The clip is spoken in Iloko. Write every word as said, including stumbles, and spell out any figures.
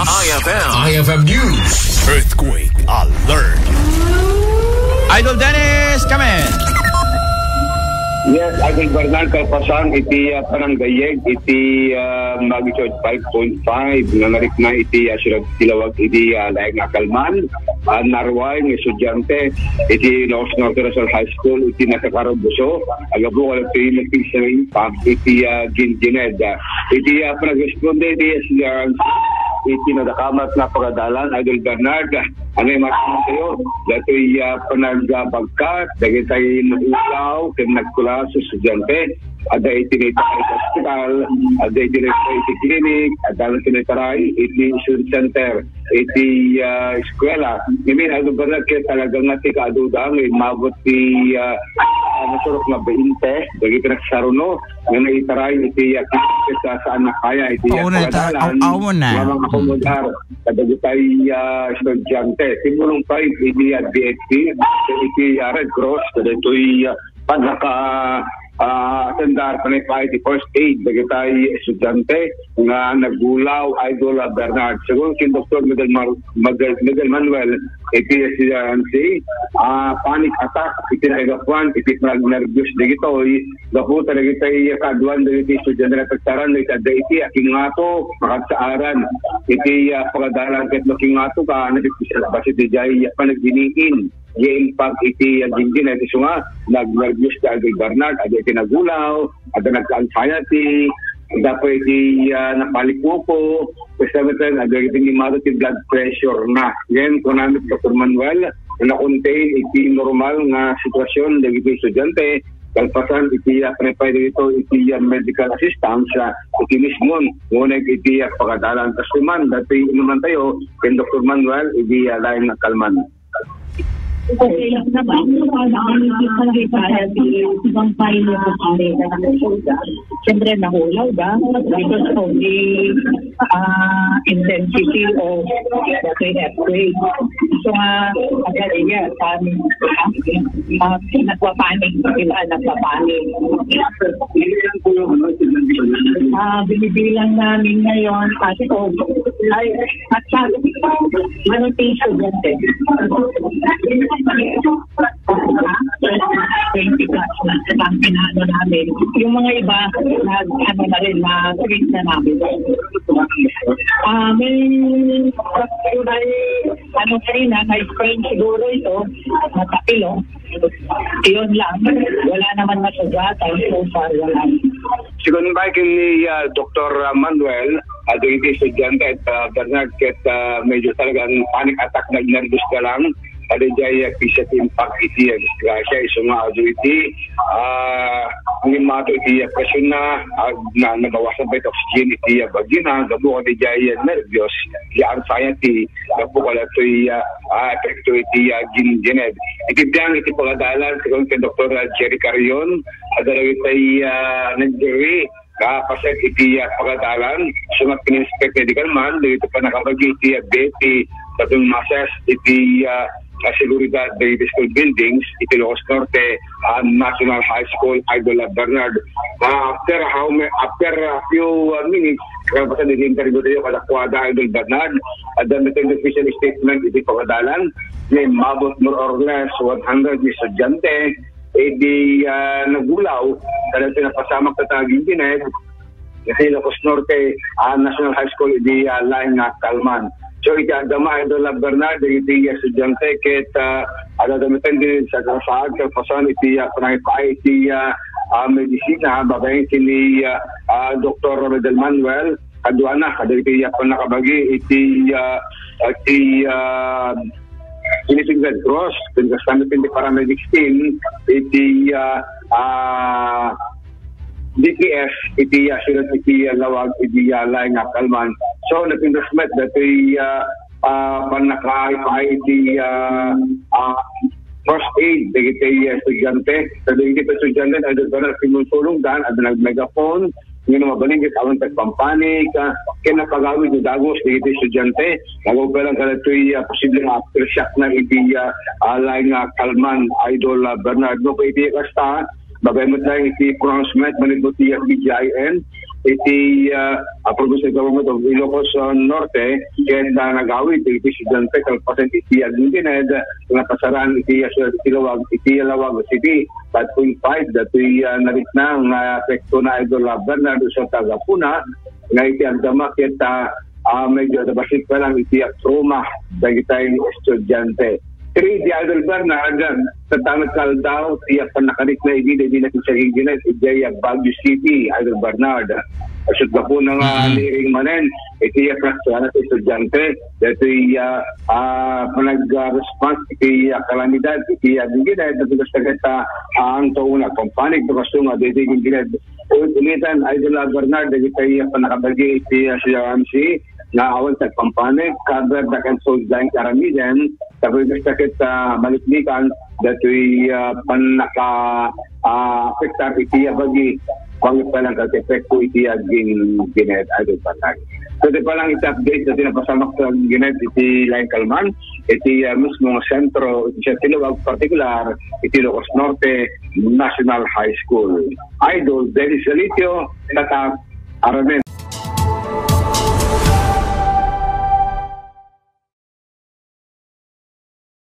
I F M. I F M News. Earthquake alert. Idol Dennis, come in. Yes, Idol Bernard, kalpasan iti, ah, pananggayeg iti, ah, magnitude five point five nga narikna iti, ah, siyudad ti Laoag iti, ah, laeng a kalman. Ah, narway nga estudiante iti Ilocos Norte Regional High School iti nakakarubbuso. Agapu, wala iti nagpigsa nga impact iti, ah, gingined. Iti, ah, panagresponde iti S D R iti nadakamat nga pagadalan, Idol Bernard, ano yung masasabi kayo? Datoy, ah, panagabagkat, dagitay naulaw, ken nagkula sa estudiante. Ada iti naitaray iti hospital, ada iti naitaray iti clinic, ada iti naitaray iti student center, iti, ah, eskwela. I mean, Idol Bernard, kaya talaga nga ti kaaduda, nga mabot ti, ah, ah, nasurok nga bainte, dagiti nagsaruno, nga naitaray iti, ah, sa saan na kaya iti, ah, Pauna ta, pagadalan, aw-, awan na. Nga mga akomodar, kadagitay, ah, estudiante. Timulong pa iti, ah, D F P, iti, ah, Red Cross, kadagitoy, ah, pagkaka-, ah, atendar, panay pa iti first aid, dagitay estudiante nga nagulaw, Idol, ah, Bernard. Segun ken Doktor Miguel Mar-, Miguel, Miguel Manuel, iti estudiante, ah, panic attack, iti nakagapuan, iti panagnerbios dagitoy, gapu ta dagitay kaaduan dagiti estudiante nga apektaran, iti adda iti akingato, makatsaaran, iti, ah, pagadalan ket makingato ka, nagpipisa basi ti jay panaginiin, ya impact iti, ah, ginggina, iti sunga, nagnerbios ti Idol Bernard, adda iti nagulaw, adda nagka-anxiety, adda pay iti, ah, napalikuko, basta met, adda iti immabot ti blood pressure na. Ngayon, kunami ti Doktor Manuel, na contain iti normal nga sitwasyon dagiti estudiante, kalpasan iti, ah, panipay dagito iti, ah, medical assistance, ah, iti mismon, ngunit iti, ah, pagadalan. Kastoy man, datoy inuman tayo, ken Doktor Manuel, iti, ah, laeng a kalman. Okay, naman, ano pa ba ang nakikita sa ibang payo po kami na nakasulda? Siyempre, nahulaw ba? Because of the, ah, intensity of the earthquake. So nga, again, yeah, panic. Ah, nagpapanik. Iba, nagpapanik. Ah, binibilang namin ngayon as of, ay, at sa, ano, estudiante. Twenty plus na ang pinano namin. Yung mga iba, nag, ano na rin, na-treat na namin. Ah, may, may, ano kanina, na-sprain siguro ito, matapilo. Yun lang. Wala naman nasugatan. So far, wala. Sigun pay ken ni, ah, Doktor Manuel, ah, dagiti estudiante, ah, Bernard, ket, ah, medyo talagang panic attack, nagnerbios ka lang. Adda jay, ah, pisa ti impact iti, ah, disgrasya, isu nga adu iti, ah, nangimato iti, ah, presyon na, ah, na, nabawasan pay ti oxygen iti, ah, bagina, gapu iti jay, ah, nerbios, iti anxiety, gapu kadatoy, ah, ah, epekto iti, ah, ginggina. Iti biang iti pagadalan, segun ken Doktor Jerry Carrion, adda dagitay, ah, nagdiri, ah, paset iti, ah, pagadalan, isu nga pininspect medical man, dagiti pannakabagi iti, ah, B F P, tapno ma-assess iti, ah, ah, seguridad dagiti school buildings, iti Ilocos Norte, ah, National High School, Idol, ah, Bernard. Ah, after how ma-, after a few, ah, minutes, kalpasan iti interview tayo kadakuada, Idol Bernard, adda met ti official statement iti pagadalan, nga immabot more or less one hundred nga estudiante, iti, ah, nagulaw, kadagiti napasamak iti ginggina, iti Ilocos Norte, ah, National High School, iti, ah, laeng nga kalman. So, iti agama, Idol, ah, Bernard, iti, ah, estudiante, ket, ah, adda met ti sasaad, kalpasan iti, ah, panangipaay iti, ah, ah, medisina, babaen ken ni, ah, ah, Doktor Romedel Manuel, kaduana, kadagiti, ah, pannakabagi iti, ah, ah, iti, ah, Philippine Red Cross, ken kasta met ti paramedics team, iti, ah, ah, D P S, iti, ah, siyudad iti, ah, Laoag, iti, ah, laeng a kalman. So, napintas met datoy, ah, ah, pannakaipaay iti, ah, ah, first aid dagiti, ah, estudiante. Kadagiti estudiante, adda nagsulong dan, adda nag-megaphone, ngem mabalin ket awan ti agpampanik, ah, ken napagawid ti dagus dagiti estudiante. Nagupay lang kadatoy, ah, posible nga aftershock na iti, ah, ah, laeng nga kalman, Idol, ah, Bernard. No, iti kasta, babaen met lang iti pronouncement manipud ti, ah, P G I N, iti, ah, ah, Provincial Government of Ilocos, ah, Norte, ket, ah, nagawid iti estudiante kalpasan iti aginggined, napasaran iti, ah, Siudad iti Laoag, iti Laoag City, five point five, datoy, ah, narikna nga epekto na, Idol, ah, Bernard, isu ti gapuna, nga iti agdama ket, ah, ah, medyo nabassit pa lang iti, ah, trauma dagiti estudiante. Three, di Idol Bernard, tatta met kaldaw, ti, ah, pannakarikna idi, idi nakisagingginet, idiay, ah, Baguio City, Idol Bernard. Isu ti gapuna nga Mm. nairing manen, iti, ah, fraktura ti estudiante, datoy, ah, ah, panag-, ah, response iti, ah, kalamidad, iti, ah, ginggined, datoy kasta ket, ah, ang tauna, pampanik, bakasunga, daytoy ginggined, ulit-ulitan, Idol, ah, Bernard, dagiti, ah, pannakabagi iti, ah, C R M C, nga awan ti agpampanik, cover the controlled line aramiden, tapos kasta ket, ah, maliklikan, datoy, ah, pannaka, ah, afektar iti, ah, bagi, bago pa lang epekto iti aginggined, Idol Bernard. So, di pa lang iti update na pinapasamak sa ginggined iti Laing Kalman, iti, ah, mismo nga sentro, iti sa Tiluag, partikular, iti Ilocos Norte National High School. Idol Dennis Galitio, Tatak, Aramen.